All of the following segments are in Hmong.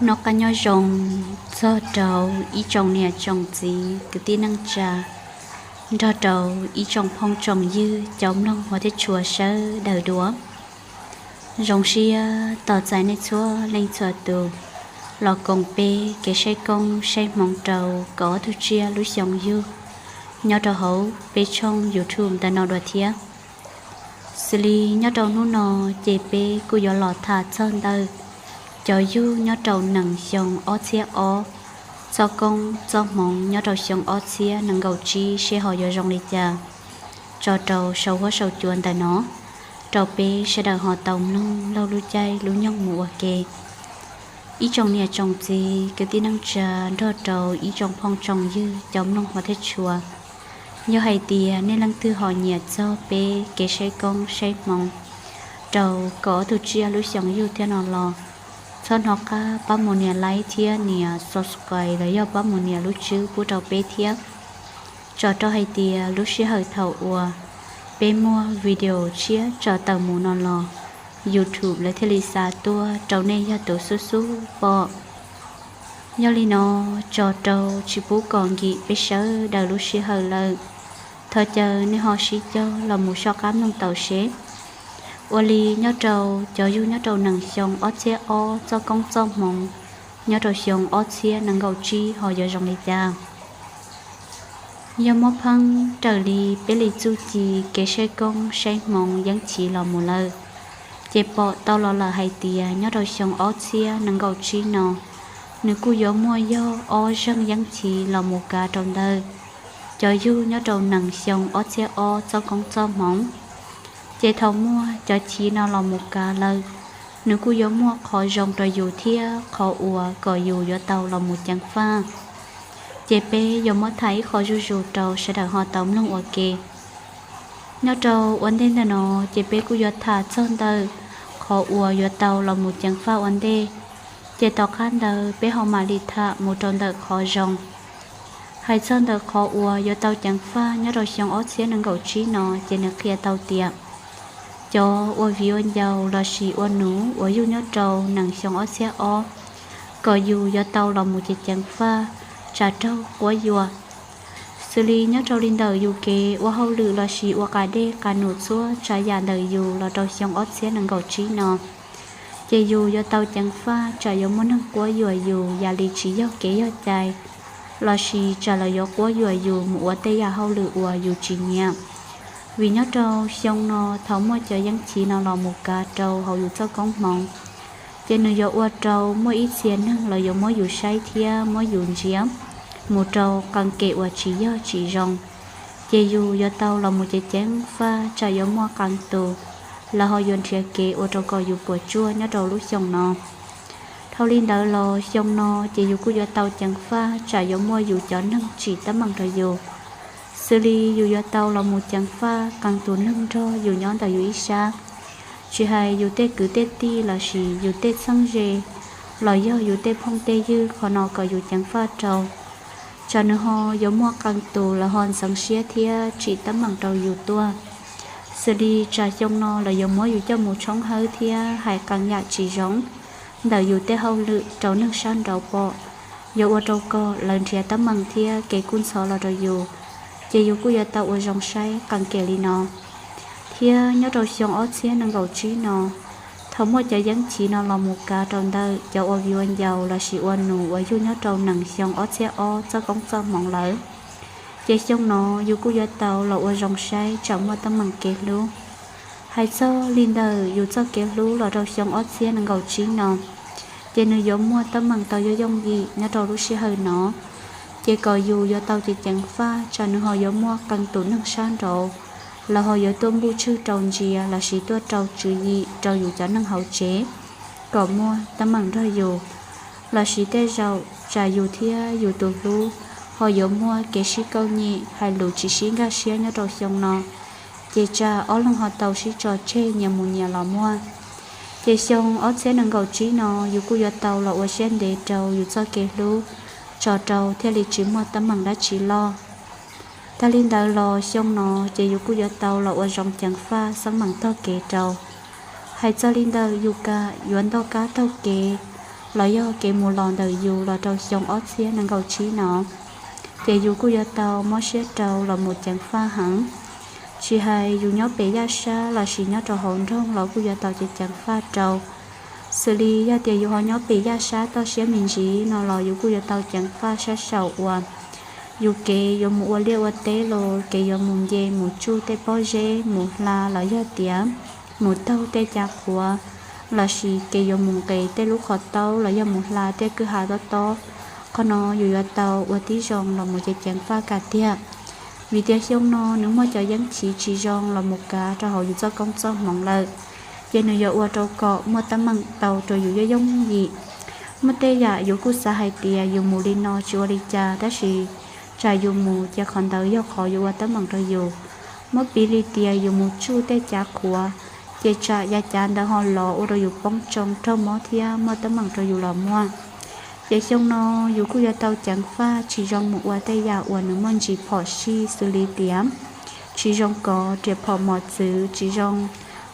Noj qab nyob zoo txog rau ib tsoom niam tsoom txiv kwv tij neej tsa, nrog rau ib tsoom phooj tsoom ywg cov mloog hua thiab tshua sawv daws dua. Zoo siab tos txais nej txhua leej txhua tus los koom peb kev saib koob saib hmoov rau kaum ob tug tsiaj lub xyoo yug nyob rau hauv peb tshooj YouTube ntawm no dua thiab. Xws li nyob rau hnub no ces peb kuj yuav los tham txog ntawm cov yug nyob rau nees xyoo ob txhiab ob, txoj koob txoj hmoov nyob rau xyoo ob txhiab nees nkaum tsib seb ho yuav zoo li cas, tso rau saum huab saum cua ntawm no rau peb sawv daws ho tau mloog laug lub caij lub nyoog mus ua ke. Ib tsoom niam tsoom txiv kwv tij neej tsa nrog rau ib tsoom phooj tsoom ywg cov mloog hua thiab tshua, yog hais tias nej leej twg ho nyiam txog peb kev saib koob saib hmoov rau kaum ob tug tsiaj lub xyoo yug thiab no los, txhob hnov qab pab mus nias like thiab nias subscribe los yog pab mus nias lub tswb pub rau peb thiab, tso rau hais tias lub sij hawm thaum uas peb muaj video tshiab tso tawm mus no los YouTube lawv thiaj li xa tuaj rau nej yog tus xub xub pom. Yog li no, tso rau tsis pub kom nkim peb sawv daws lub sij hawm lawm. Thov caw nej ho sib cog los mus soj qab mloog tau seb ua li nyob rau cov yug nyob rau nees xyoo ob txhiab ob txoj koob txoj hmoov nyob rau xyoo ob txhiab nees nkaum tsib ho yuav zoo li cas. Yog muab pheeb raws li peb li txuj ci kev saib koob saib hmoov yeeb chiv los mus lawm, ces pom tau los lawm hais tias nyob rau xyoo ob txhiab nees nkaum tsib no, nws kuj yuav muaj yog ob zeeg yeeb chiv los mus kav rau ntawm cov yug nyob rau nees xyoo ob txhiab ob txoj koob txoj hmoov. Ces thaum muaj cov chiv no los mus kav lawm, nws kuj yuav muaj qhov zoo rau yus thiab qhov uas kom yus yuav tau los mus ceev faj. Ces peb yuav muab tham ib qho zuj zus rau sawv daws ho tau mloog ua ke. Nyob rau ua ntej ntawm no, ces peb kuj yuav tham txog ntawm qhov uas yuav tau los mus ceev faj ua ntej. Ces tom qab ntawd peb ho mam li tham mus rau ntawm qhov zoo. Hais txog ntawm qhov uas yuav tau ceev faj nyob rau xyoo ob txhiab nees nkaum tsib no, ces nws qhia tau tias cov ua viv ua ncaus lossis ua nus uas yug nyob rau nees xyoo ob txhiab ob, kom yus yuav tau los mus ceev ceev faj, tsam raug quab yuam. Xws li nyob rau li ntawm yus kev ua hauj lwm lossis ua qas dej qas num txhua tsav yam ntawm yus los rau xyoo ob txhiab nees nkaum tsib no, ces yus yuav tau ceev faj tsam yuav muaj neeg quab yuam yus yam li tsis yog kev yog cai, lossis tsam lawv yuav quab yuam yus mus ua tej yam hauj lwm uas yus tsis nyiam. Vim nyob rau xyoo no thaum muaj cov yeeb chiv no los mus kav rau hauv yus txoj koob hmoov, ces nws yuav ua rau muaj ib txhia neeg los yuav muab yus saib thiab muab yus ntsia mus rau qee kem uas tsis yog tsis zoo. Ces yus yuav tau los mus ceev ceev faj tsam yuav muaj qee tus lawv ho yuav nrhiav kev ua rau kom yus puas tsuaj nyob rau lub xyoo no. Dhau li ntawd los xyoo no ces yus kuj yuav tau ceev faj tsam yuav muaj yus cov neeg tsim teeb meem rau yus. Xws li yus yuav tau los mus ceev faj qee tus neeg nrog yus nyob ntawm yus ib sab, tsis hais yus tej kwv tej tij lossis yus tej txheeb ze, los yog yus tej phooj tej ywg, qhov no kom yus ceev faj rau, tsam nws ho yuav muaj qee tus lawv ho ntxeev siab thiab tsim teeb meem rau yus tuaj. Xws li tsam xyoo no lawv yuav muab yus coj mus tshoob hawb thiab hais qee yam tsis zoo ntawm yus tej hauj lwm rau neeg sab nraud pom, yuav ua rau kom lawv nrhiav teeb meem thiab kev kub ntxhov los rau yus. Ces yus kuj yuav tau ua zoo saib qee kem li no. Thiab nyob rau xyoo ob txhiab nees nkaum tsib no, thaum muaj cov yeeb chiv no los mus kav rau ntawm cov ua viv ua ncaus lossis ua nus uas yug nyob rau nees xyoo ob txhiab ob txoj koob txoj hmoov lawm, ces xyoo no yus kuj yuav tau los ua zoo saib tsam muaj teeb meem kev hlub. Hais txog li ntawm yus txoj kev hlub los rau xyoo ob txhiab nees nkaum tsib no, ces nws yuav muaj teeb meem tau yooj yooj yim nyob rau lub sij hawm no. Ces kom yus yuav tau ceev ceev faj tsam nws ho yuav muaj qee tus neeg sab nraud los ho yuav tuaj npuj tswj rau ntsia lossis tuaj rau tswv yim rau yus cov neeg hauv tsev kom muaj teeb meem nrog yus, lossis tej zaum tsam yus thiab yus tus hlub ho yuav muaj kev sib kauj nyem hais lus tsis sib nkag siab nyob rau xyoo no, ces tsam ob leeg ho tau sib tso tseg nyias mus nyias los muaj. Ces xyoo ob txhiab nees nkaum tsib no yus kuj yuav tau los ua siab ntev rau yus txoj kev hlub, tso rau thiaj li tsis muaj teeb meem dab tsi loj. Tag li ntawd los xyoo no ces yus kuj yuav tau los ua zoo ceev faj xeeb meem taug kev rau. Hais txog li ntawm yus kam yuav ntog kab taug kev los yog kev mus los ntawm yus los rau xyoo ob txhiab nees nkaum tsib no, ces yus kuj yuav tau mob siab rau los mus ceev faj heev. Tsis hais yus nyob pem yaj sab los sis nyob rau hauv nroog los kuj yuav tau ceev ceev faj rau. Xws li yog tias yus ho nyob pem yaj sab toj siab me ntsis no los yus kuj yuav tau ceev faj sab saum uas yus kev yuav mus ua liaj ua teb los kev yuav mus nce mus tsuj tej pob zeb mus hla los yog tias mus taug tej cav qhuav, los sis kev yuav mus nqes tej lub qhov taub los yog mus hla tej kwj ha tob tob. Qhov no yus yuav tau ua tib zoo los mus ceev ceev faj kiag tiag. Vim tias xyoo no nws muaj cov yeeb chiv tsis zoo los mus kav rau hauv yus txoj koob txoj hmoov lawm, ces nws yuav ua rau kom muaj teeb meem tau rau yus yooj yooj yim. Muaj tej yam yus kuj xav hais tias yus mus li no tsis ua li cas, tab sis tsam yus mus ces qhov ntawd yog qhov yuav ua teeb meem rau yus. Muab piv li tias yus mus tsuj tej cav qhuav, ces tsam yav cav ntawd ho los ua rau yus poob tsoo raug mob thiab muaj teeb meem rau yus los muaj. Ces xyoo no yus kuj yuav tau ceev faj tsis zoo mus ua tej yam uas nws muaj ntsis phom sij xws li tias tsis zoo kov riam phom mos txwv, tsis zoo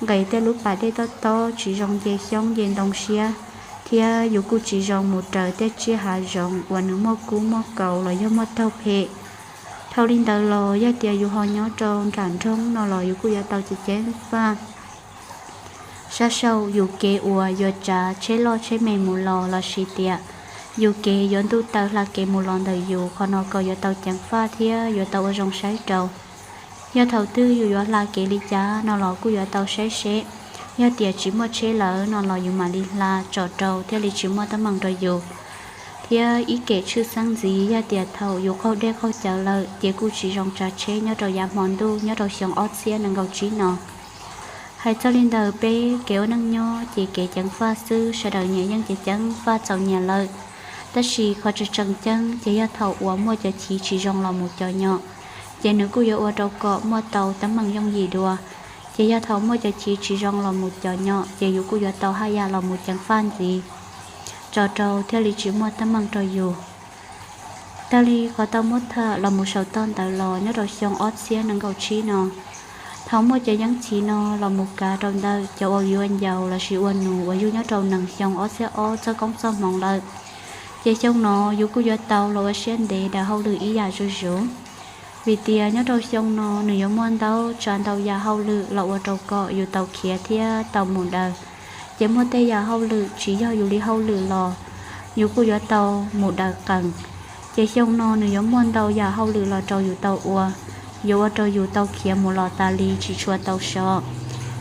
nqes tej lub pas dej tob tob, tsis zoo nce xyoob nce ntoo siab, thiab yus kuj tsis zoo mus raws tej tsiaj hav zoov uas nws muaj kub muaj kaus los yog muaj taug phem. Dhau li ntawd los yog tias yus ho nyob rau nram nroog no los yus kuj yuav tau ceev ceev faj sab saum yus kev uas yuav tsav tsheb loj tsheb me mus los los sis tias yus kev yuav ntuj taw hla kev mus los ntawm yus, qhov no kom yuav tau ceev faj thiab yuav tau ua zoo saib rau. Yog thaum twg yus yuav hla kev li cas no los kuj yuav tau saib seb, yog tias tsis muaj tsheb lawm no los yus mam li hla tsom rau thiaj li tsis muaj teeb meem rau yus. Thiab ib kem tshwj xeeb ntxiv yog tias thaum yus qaug dej qaug cawv lawm ces kuj tsis zoo tsav tsheb nyob rau yav hmo ntuj nyob rau xyoo ob txhiab nees nkaum tsib no. Hais txog li ntawd peb kev ua neej nyob ces kev ceev faj xwb, sawv daws nyias yeej ceev ceev faj txaus nyias lawm. Tab sis qhov tseem tseem ceeb ces yog thaum uas muaj cov chiv tsis zoo los mus cov nyom, ces nws kuj yuav ua rau kom muaj tau teeb meem yooj yim dua. Ces yog thaum muaj cov chiv tsis zoo los mus cov nyom ces yus kuj yuav tau haj yam los mus ceev faj ntxiv tso rau thiaj li tsis muaj teeb meem rau yus. Tag li qhov tau muab tham los mus saum toj ntawd los nyob rau xyoo ob txhiab nees nkaum tsib no, thaum muaj cov yeeb chiv no los mus kav rau ntawm cov ua viv ua ncaus los sis ua nus uas yug nyob rau nees xyoo ob txhiab ob txoj koob txoj hmoov lawm, ces xyoo no yus kuj yuav tau los ua siab ntev daws hauj lwm ib yam zuj zus. Vim tias nyob rau xyoo no nws yuav muaj ntau tsav ntau yam hauj lwm los ua rau kom yus tau khiav thiab tau mus daws. Ces muaj tej yam hauj lwm tsis yog yus li hauj lwm los yus kuj yuav tau mus daws qees. Ces xyoo no nws yuav muaj ntau yam hauj lwm los rau yus tau ua, yuav ua rau yus tau khiav mus los tas li tsis tshua tau so.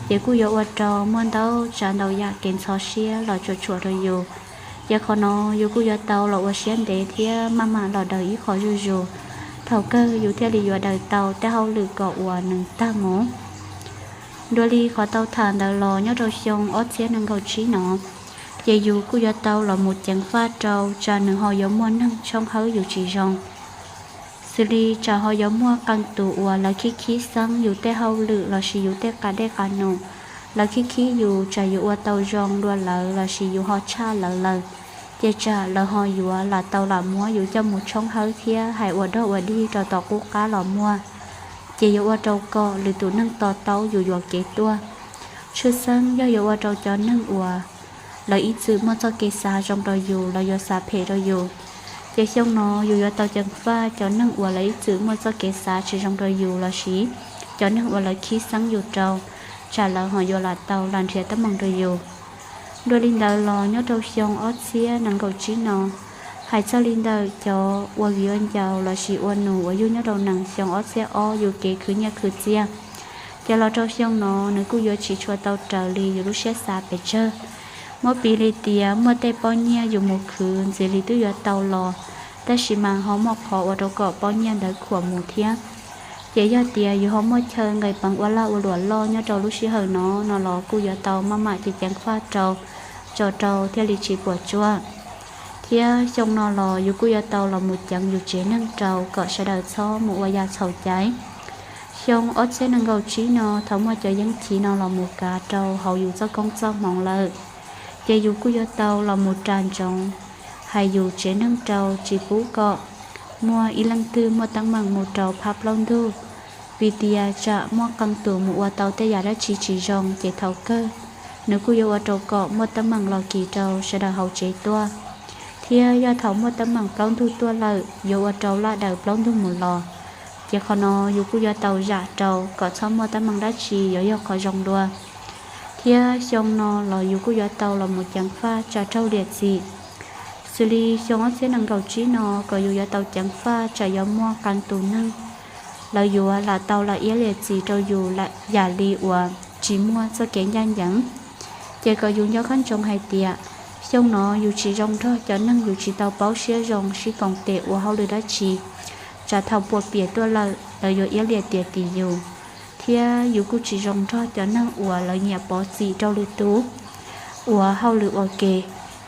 Ces kuj yuav ua rau muaj ntau tsav ntau yam kev ntxhov siab los tsuam tsuam rau yus. Ces qhov no yus kuj yuav tau los ua siab ntev thiab maj mam los daws ib qho zuj zus, thaum kawg yus thiaj li yuav daws tau tej hauj lwm kom uas nws tag mus. Dua li qhov tau tham ntawd los nyob rau xyoo ob txhiab nees nkaum tsib no, ces yus kuj yuav tau los mus ceev faj rau tsam nws ho yuav muaj neeg tshoob hawb yus tsis zoo. Xws li tsam ho yuav muaj qee tus uas lawv khib khib xeeb yus tej hauj lwm los sis yus tej qab dej qab num, lawv khib khib yus tsam yus ua tau zoo dua lawv los sis yus ho tshaj lawv lawm, ces tsam lawv ho yuav lam tau lam muab yus coj mus tshoob hawb thiab hais ua dog ua dig rau tom qub qab los muaj. Ces yuav ua rau kom lwm tus neeg to taub yus yuam kev tuaj. Tshwj xeeb yog yuav ua rau cov neeg uas lawv ib txwm muaj txoj kev xav zoo rau yus los yuav xav phem rau yus. Ces xyoo no yus yuav tau ceev faj cov neeg uas lawv ib txwm muaj txoj kev xav tsis zoo rau yus los sis cov neeg uas lawv khib xeeb yus rau, tsam lawv ho yuav lam tau lam nrhiav teeb meem rau yus. Dua li ntawd los nyob rau xyoo ob txhiab nees nkaum tsib no, hais txog li ntawm cov ua viv ua ncaus los sis ua nus uas yug nyob rau nees xyoo ob txhiab ob yus kev khwv nyiaj khwv txiaj, ces los rau xyoo no nws kuj yuav tsis tshua tau raws li yus lub siab xav pes tsawg. Muab piv li tias muaj tej pob nyiaj yus mus khwv ntxiv li twb yuav tau los, tab sis mas ho muaj qhov ua rau kom pob nyiaj ntawd khuam mus thiab. Ces yog tias yus ho muaj chaw nqis peev ua laj ua luam loj nyob rau lub sij hawm no no los kuj yuav tau maj mam ceev ceev faj rau, tso rau thiaj li tsis puas tsuaj. Thiab xyoo no los yus kuj yuav tau los mus ceev yus tsev neeg rau kom sawv daws txhob mus ua yam txhaum caiv. Xyoo ob txhiab nees nkaum tsib no thaum muaj cov yeeb chiv no los mus kav rau hauv yus txoj koob txoj hmoov lawm, ces yus kuj yuav tau los mus ras ntsoov hais yus tsev neeg rau tsis pub kom muaj ib leej twg muaj teeb meem mus rau phab plaub ntug. Vim tias tsam muaj qee tus mus ua tau tej yam dab tsi tsis zoo ces thaum kawg nws kuj yuav ua rau kom muaj teeb meem los kis rau sawv daws hauv tsev tuaj. Thiab yog thaum muaj teeb meem plaub ntug tuaj lawm yuav ua rau laj daws plaub ntug mus los. Ces qhov no yus kuj yuav tau zam rau kom txhob muaj teeb meem dab tsi yuav yog qhov zoo dua. Thiab xyoo no los yus kuj yuav tau los mus ceev faj tsam raug liam txim. Xws li xyoo ob txhiab nees nkaum tsib no kom yus yuav tau ceev faj tsam yuav muaj qee tus neeg lawv yuav lam tau lam iab liam txim rau yus yam li uas tsis muaj txoj kev ncaj ncees. Ces kom yus nco qab ntsoov hais tias xyoo no yus tsis zoo nrog cov neeg yus tsis tau paub siab zoo sib koom tes ua hauj lwm dab tsi, tsam thaum puas piam tuaj lawm lawv yuav iab liam tiam tim yus. Thiab yus kuj tsis zoo nrog cov neeg uas lawv nyiam pov txim rau lwm tus ua hauj lwm ua ke,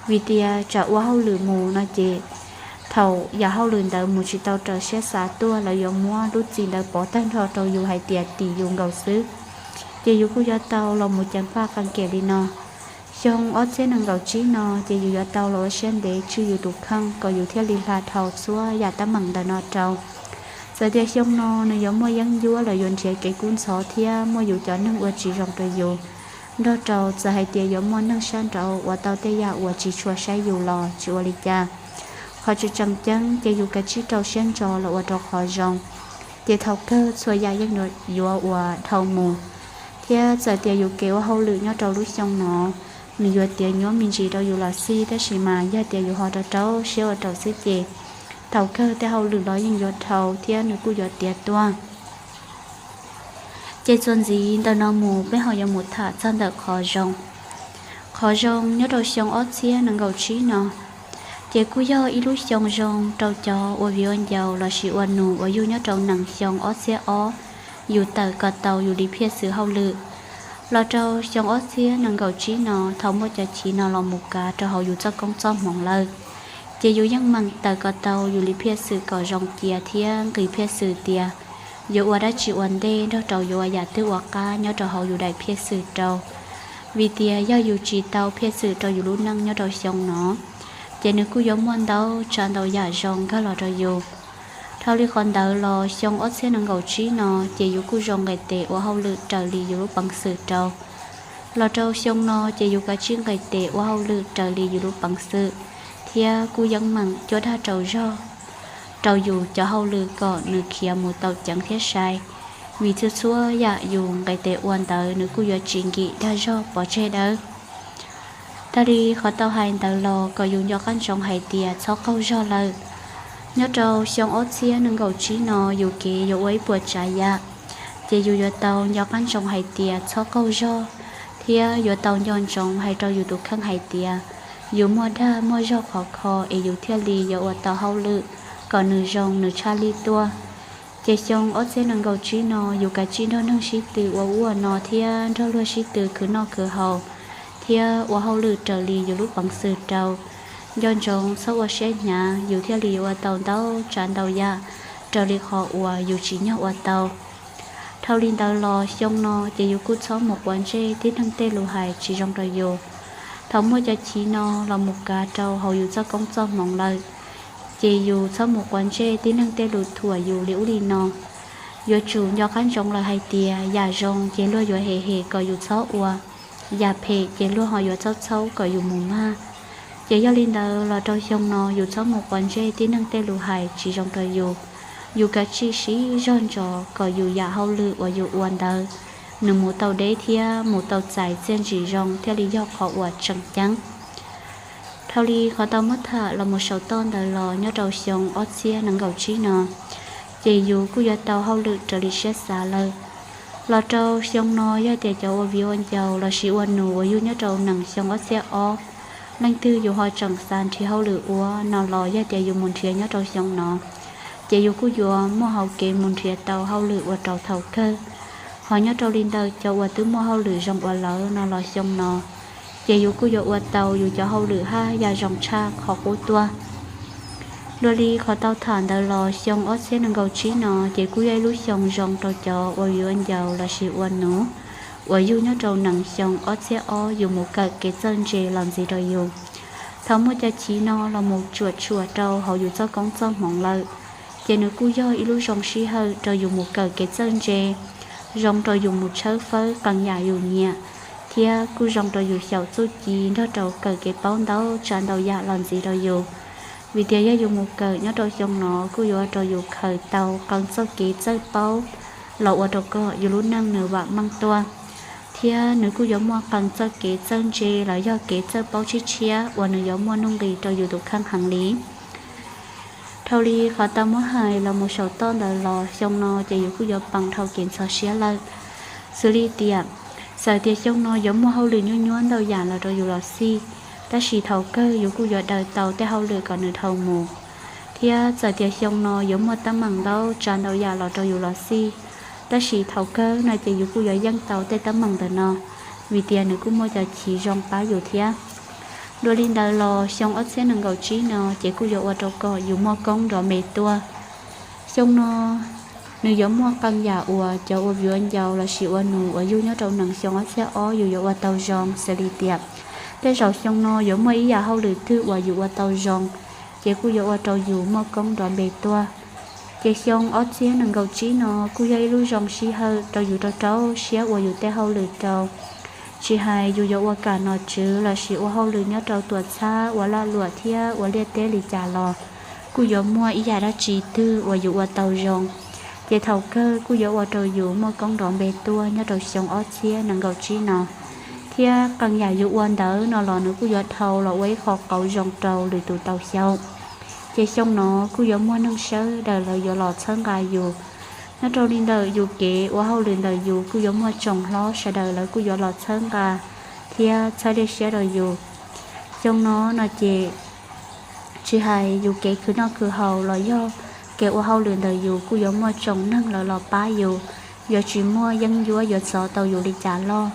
vim tias tsam ua hauj lwm mus no ces thaum yam hauj lwm ntawd mus tsis tau raws siab xav tuaj lawv yuav muab lub txim ntawd pov tag nrho rau yus hais tias tim yus nkaus xwb. Ces yus kuj yuav tau los mus ceev faj qee kem li no. Xyoo ob txhiab nees nkaum tsib no ces yus yuav tau los ua siab ntev tswj yus tus kheej kom yus thiaj li hla dhau txhua yam teeb meem ntawm no rau. Txawm tias xyoo no nws yuav muaj yeeb ncuab los yuav nrhiav kev kub ntxhov thiab muaj yus cov neeg ua tsis zoo rau yus, nrog rau txawm hais tias yuav muaj neeg sab nraud ua tau tej yam uas tsis tshua saib yus los tsis ua li cas, qhov tseem tseem ceeb ces yus kav tsij rau siab ntso los ua rau qhov zoo, ces thaum kawg txhua yam yeej yuav ua dhau mus. Thiab txawm tias yus kev ua hauj lwm nyob rau lub xyoo no nws yuav tiav nyuab me ntsis rau yus los xij, tab sis mas yog tias yus ho rau rau siab ua rau xwb ces thaum kawg tej hauj lwm los yeej yuav dhau thiab nws kuj yuav tiav tuaj. Ces txuas ntxiv ntawm no mus peb ho yuav mus tham txog ntawm qhov zoo. Qhov zoo nyob rau xyoo ob txhiab nees nkaum tsib no, ces kuj yog ib lub xyoo zoo rau cov ua viv ua ncaus lossis ua nus uas yug nyob rau nees xyoo ob txhiab ob, yus tawm kom tau yus li phiaj xwm hauj lwm. Los rau xyoo ob txhiab nees nkaum tsib no thaum muaj cov chiv no los mus kav rau hauv yus txoj koob txoj hmoov lawm, ces yus yeej meem tawm kom tau yus li phiaj xwm kom zoo cia thiab nqis phiaj xwm tias yuav ua dab tsi ua ntej nrog rau yuav ua yam twg ua qab nyob rau hauv yus daim phiaj xwm rau. Vim tias yog yus tsis tau phiaj xwm rau yus lub neej nyob rau xyoo no, ces nws kuj yuav muaj ntau tsav ntau yam zoo nkag los rau yus. Dhau li qhov ntawd los xyoo ob txhiab nees nkaum tsib no ces yus kuj zoo nqis tes ua hauj lwm raws li yus lub peev xwm rau. Los rau xyoo no ces yus kav tsij nqis tes ua hauj lwm raws li yus lub peev xwm, thiab kuj yeej meem cuab dag rau zog rau yus cov hauj lwm kom nws khiav mus tau ceev thiab sai. Vim txhua txhua yam yus nqis tes ua ntawd nws kuj yuav tsis nkim dag zog pov tseg dawb. Tag li qhov tau hais ntawd los kom yus nco qab ntsoov hais tias txhob qaug zog lawm. Nyob rau xyoo ob txhiab nees nkaum tsib no yus kev yuav ua ib puas tsav yam, ces yus yuav tau nco qab ntsoov hais tias txhob qaug zog, thiab yuav tau nco ntsoov hais rau yus tus kheej hais tias yus muaj dag muaj zog khov kho es yus thiaj li yuav ua tau hauj lwm kom nws zoo nws tshaj lij tuaj. Ces xyoo ob txhiab nees nkaum tsib no yus kav tsij nrog neeg sib tw ua ub ua no thiab nrog luag sib tw khwv noj khwv haus, thiab ua hauj lwm raws li yus lub peev xwm rau. Nco ntsoov txhob ua siab hnyav yus thiaj li yuav ua tau ntau tsav ntau yam raws li qhov uas yus tsim nyog ua tau. Dhau li ntawd los xyoo no ces yus kuj txhob mus quav ntsej tib neeg tej lus hais tsis zoo rau yus. Thaum muaj cov chiv no los mus kav rau hauv yus txoj koob txoj hmoov lawm, ces yus txhob mus quav ntsej tib neeg tej lus thuam yus li ub li no. Yuav tsum nco qab ntsoov lawm hais tias yam zoo ces luag yuav hem hem kom yus txhob ua, yam phem ces luag ho yuav txhob txhaub kom yus mus mag. Ces yog li ntawd los rau xyoo no yus txhob mus quav ntsej tib neeg tej lus hais tsis zoo rau yus. Yus kav tsij siv zog ntso kom yus yam hauj lwm uas yus ua ntawd nws mus tau deb thiab mus tau txais txiaj ntsim zoo thiaj li yog qhov uas tseem ceeb. Dhau li qhov tau muab tham los mus saum toj ntawd los nyob rau xyoo ob txhiab nees nkaum tsib no, ces yus kuj yuav tau hauj lwm raws li siab xav lawm. Los rau xyoo no yog tias cov ua viv ua ncaus lossis ua nus uas yug nyob rau nees xyoo ob txhiab ob, leej twg yus ho tseem xav nrhiav hauj lwm ua no los yog tias yus mus nrhiav nyob rau xyoo no, ces yus kuj yuav muaj hauv kev mus nrhiav tau hauj lwm ua rau thaum kawg. Ho nyob rau li ntawm cov uas twb muaj hauj lwm zoo ua lawm no los xyoo no, ces yus kuj yuav ua tau yus cov hauj lwm haj yam zoo tshaj qhov qub tuaj. Dua li qhov tau tham ntawd los xyoo ob txhiab nees nkaum tsib no ces kuj yog ib lub xyoo zoo rau cov ua viv ua ncaus lossis ua nus uas yug nyob rau nees xyoo ob txhiab ob yus mus kawm kev txawj ntse los ntxiv rau yus. Thaum muaj cov chiv no los mus tsuam tshuam rau hauv yus txoj koob txoj hmoov lawm, ces nws kuj yog ib lub zoo sij hawm rau yus mus kawm kev txawj ntse, zoo rau yus mus tshawb fawb qee yam yus nyiam, thiab kuj zoo rau yus xyaum txuj ci nrog rau kawm kev paub ntau tsav ntau yam los ntxiv rau yus. Vim tias yog yus mus kawm nyob rau xyoo no kuj yuav ua rau yus khaws tau qee txoj kev txawj paub los ua rau kom yus lub neej nws vam meej tuaj, thiab nws kuj yuav muaj qee txoj kev txawj ntse los yog kev txawj paub tshiab tshiab uas nws yuav muaj nuj nqis rau yus tus kheej heev li. Dhau li qhov tau muab hais los mus saum toj ntawd los xyoo no ces yus kuj yuav pees dhau kev ntxhov siab lawm. Xws li tias, txawm tias xyoo no yuav muaj hauj lwm nyuaj nyuaj ntau yam los rau yus los xij, tab sis thaum kawg yus kuj yuav daws tau tej hauj lwm kom nws dhau mus. Thiab txawm tias xyoo no yuav muaj teeb meem ntau tsav ntau yam los rau yus los xij, tab sis thaum kawg no ces yus kuj yuav yeej tau tej teeb meem ntawm no, vim tias nws kuj muaj cov chiv zoo pab yus thiab. Dua li ntawd los xyoo ob txhiab nees nkaum tsib no ces kuj yuav ua rau kom yus muaj koob nrov npe tuaj. Xyoo no nws yuav muaj qee yam uas cov ua viv ua ncaus lossis ua nus uas yug nyob rau nees xyoo ob txhiab ob yus yuav ua tau zoo. Xws li tias, tej zaum xyoo no yuav muaj ib yam hauj lwm twg uas yus ua tau zoo, ces kuj yuav ua rau yus muaj koob nrov npe tuaj. Ces xyoo ob txhiab nees nkaum tsib no kuj yog ib lub zoo sij hawm rau yus rau rau siab ua yus tej hauj lwm rau. Tsis hais yus yuav ua kam nom tswv lossis ua hauj lwm nyob rau tuam txhab ua lag luam thiab ua liaj teb li cas los, kuj yuav muaj ib yam dab tsi twg uas yus ua tau zoo, ces thaum kawg kuj yuav ua rau yus muaj koob nrov npe tuaj nyob rau xyoo ob txhiab nees nkaum tsib no. Thiab qee yam yus ua ntawd no los nws kuj yuav dhau los ua ib qho qauv zoo rau lwm tus tau xyaum. Ces xyoo no kuj yuav muaj neeg sawv daws lawv yuav los txhawb nqa yus. Nyob rau li ntawm yus kev ua hauj lwm ntawm yus kuj yuav muaj tsoom hlob sawv daws lawv kuj yuav los txhawb nqa thiab txhawb dej siab rau yus. Xyoo no no ces tsis hais yus kev khwv noj khwv haus los yog kev ua hauj lwm ntawm yus kuj yuav muaj tsoom neeg lawv los pab yus, yuav tsis muaj yeeb ncuab yuav txov tau yus li cas loj.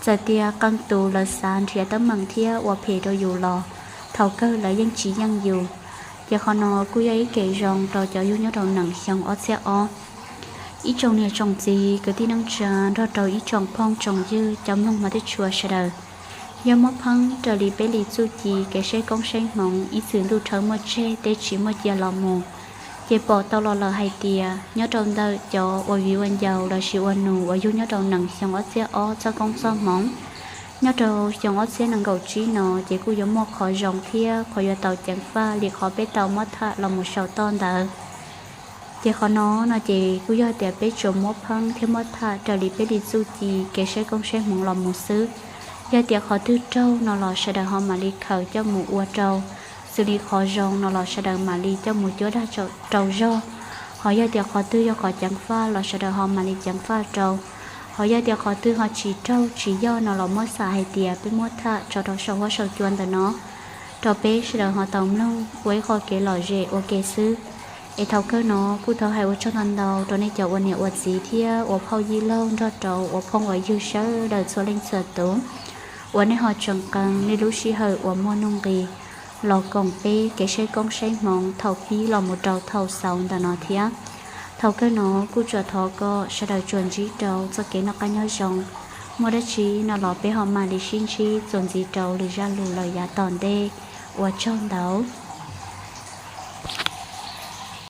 Txawm tias qee tus lawv xav nrhiav teeb meem thiab ua phem rau yus los thaum kawg lawv yeej tsis yeej yus. Ces qhov no kuj yog ib kev zoo rau cov yug nyob rau nees xyoo ob txhiab ob. Ib tsoom niam tsoom txiv kwv tij neej tsa nrog rau ib tsoom phooj tsoom ywg cov mloog mas teb tshua sawv daws, yog muab pheeb raws li peb li txuj ci kev saib koob saib hmoov ib txwm ntuj rhawv muaj tseg teb tsis muaj cia los mus, ces pom tau los lawm hais tias nyob rau ntawm cov ua viv ua ncaus lossis ua nus uas yug nyob rau nees xyoo ob txhiab ob txoj koob txoj hmoov, nyob rau xyoo ob txhiab nees nkaum tsib no ces kuj yuav muaj qhov zoo thiab qhov yuav tau ceev faj li qhov peb tau muab tham los mus saum toj ntawd. Ces qhov no no ces kuj yog tias peb tsuas muab pheeb thiab muab tham raws li peb li txuj ci kev saib koob saib hmoov los mus xwb. Yog tias qhov twg raug no los sawv daws ho mam li khaws coj mus ua rau, xws li qhov zoo no los sawv daws mam li coj mus cuab dag rau zog. Ho yog tias qhov twg yog qhov ceev faj los sawv daws ho mam li ceev faj rau. Ho yog tias qhov twg ho tsis raug tsis yog no los muab xam hais tias peb muab tham tso rau saum huab saum cua ntawm no rau peb sawv daws ho tau mloog ua ib qho kev lom zem ua ke xwb. Es thaum kawg no kuj thov hais ua tsaug ntau ntau rau nej cov ua niam ua txiv thiab ua phauj yij laug nrog rau ua phooj ua ywg sawv daws txhua leej txhua tus uas nej ho tseem qee nej lub sij hawm uas muaj nuj nqis los koom peb kev saib koob saib hmoov thaum pib los mus rau thaum xaus ntawm no thiab. Thaum kawg no kuj tsuas thov kom sawv daws tsuas ntsib rau txoj kev noj qab nyob zoo. Muaj dab tsi no los peb ho mam li sib ntsib txuas ntxiv rau lwm zaj lus lawm yav tom ntej. Ua tsaug ntau.